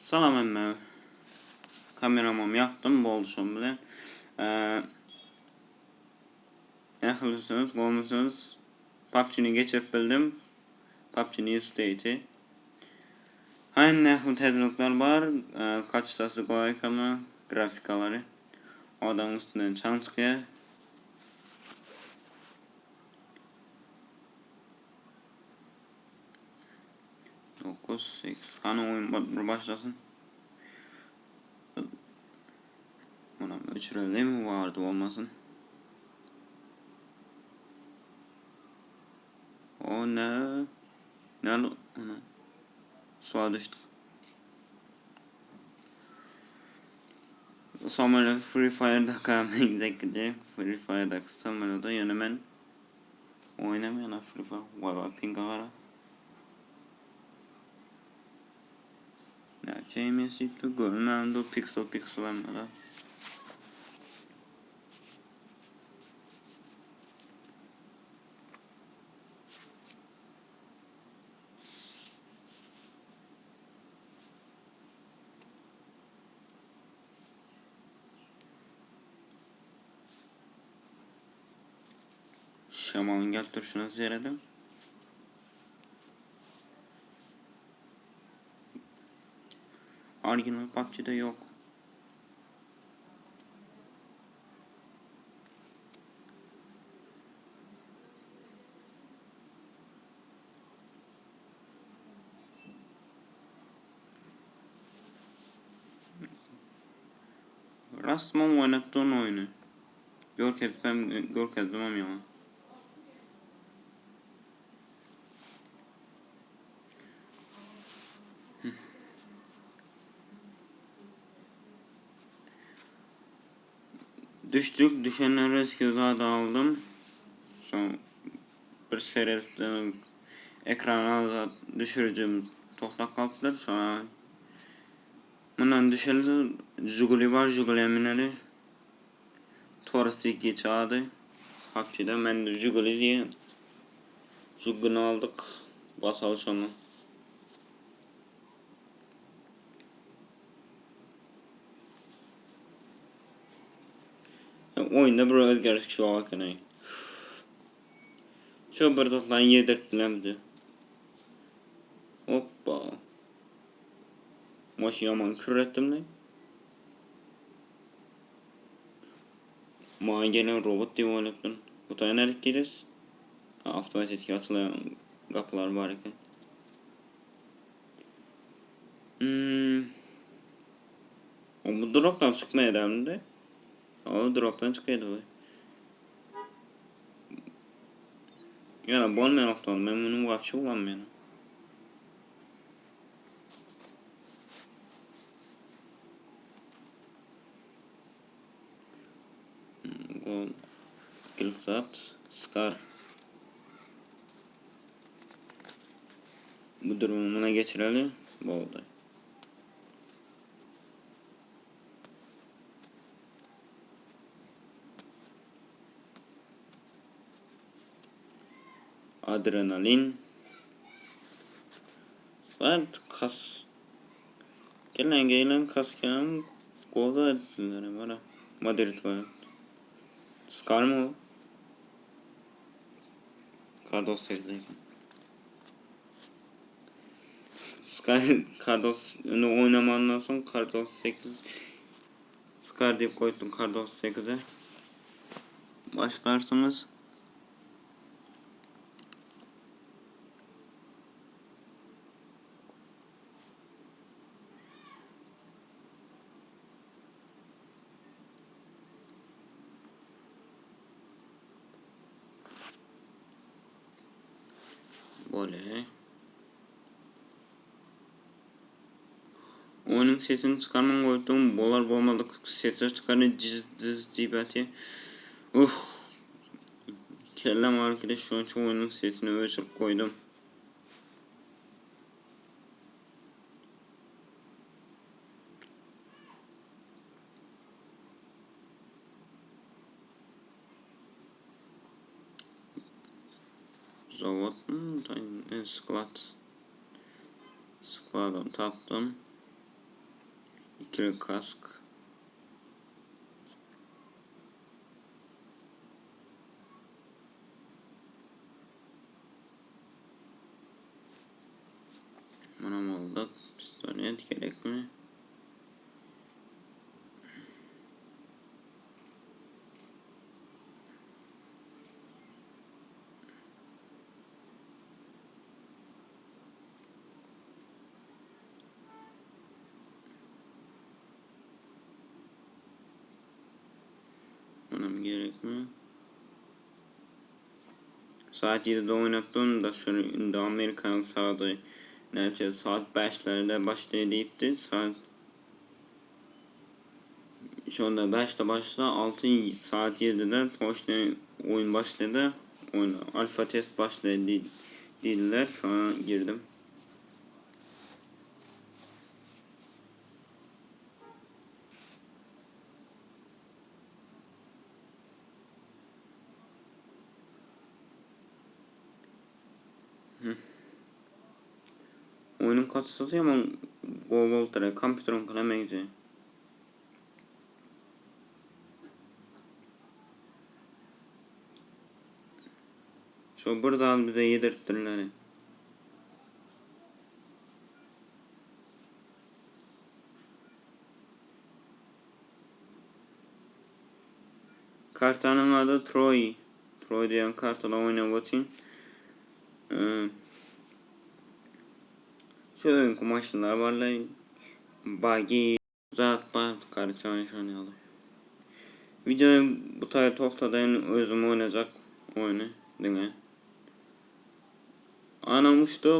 Salam hemme. Kameramam ýakdym boldy şon bilen. Nähilisiňiz, gowmysyňyz? PUBG-ni geçirip bildim. PUBG New State-i. Haýyn nähili täzelikler bar? Kaçtasy gowy ekemi? Grafikalary. Adamyň üstünden çaň çykýar. 9, 8. Hany oyun bir başlasyn. Munam öçürelim vardı olmasın. O ne? Ne ona? Suya düştük. Samolyot Free Fire'daka meňzekdi. Free Fire'daki samolyota ýöne men Oýnamaýan Free Fire. Vay vay pinga gara. Näçe MS ýitdi görmän dur piksel piksel hemmede. Şemalyň gelip durşuna serediň. Original PUBG'de yok. Rasman oýnatdyn oýny. Görkezipem görkezdimem ýaňy. Düşdük, düşenden reski zady aldym. Soň bir seretdim, ekrana zat düşürijim toktap galypdyr. Şoňa mundan düşeli Žiguli bar, Žiguliýe müneli. Taurus 2 ady. PUBG'da men Žiguli diýen. Žigulini aldyk. Basaly şonu. Oýunda bir özgerişik ýok eken. Şu bir zatlaryny ýedirtdiler bize. Hoppa. Maşyn ýaman kür etdim-le. Maňa gelen robot diýip oýlapdym. Bu taýa nädip girýäs? Awtomatiki açylýan gapylar bar eken. Hmm. O bu dropdan çykmaýar dälmi? O dropdan çykýardy bu. Ýöne bolmaýan awtomat. Men muny wapşe ulanmaýan. Gol. Ikilik zat. Scar. Bu durumu buna geçireli. Boldy. Adrenalin. Saat kas. Gelen gelen kaskem goza etdiler bara. Madrid var. Scar mı o? Cardos 8 Scar Cardos onu oynamandan soň Cardos 8 Scar diýip goýdum Cardos 8-e. Başlarsyňyz. Boley. Oýnuň sesini çykarman goýdum. Bolar bolmadyk sesler çykardy. Jiz jiz diýip ýatyr. Uh. Kellem aryp şonuň üçin oýnuň sesini öçürip goýdum. Zawod sklad. Skladam tapdym. Ikili kask. Munam aldyk. Pistolet gerekmi? Munam gerekmi? Saat 7'de oynatdım da şöyle indi Amerikan saati näçe saat 5'lerde başlay diýipdi. Saat şonda 5'de başla 6 saat 7'de toşne oyun başladı. Oyun alfa test başladı diýdiler. Şona girdim. Oýnuň kaçysy ýaman gowy bolupdyr. Kompýuteriňkine meňzeýär. Şo bir zat bize ýediripdirler. Kartanyň ady Troy. Troy diýen kartada oýnap otyryn. Şu öňki maşynlar barlaý. Bagi zat bar garçan şon ýaly. Videoyu bu taýda togtadaýyn özüm oýnajak oýny diňe. Anam uçdy.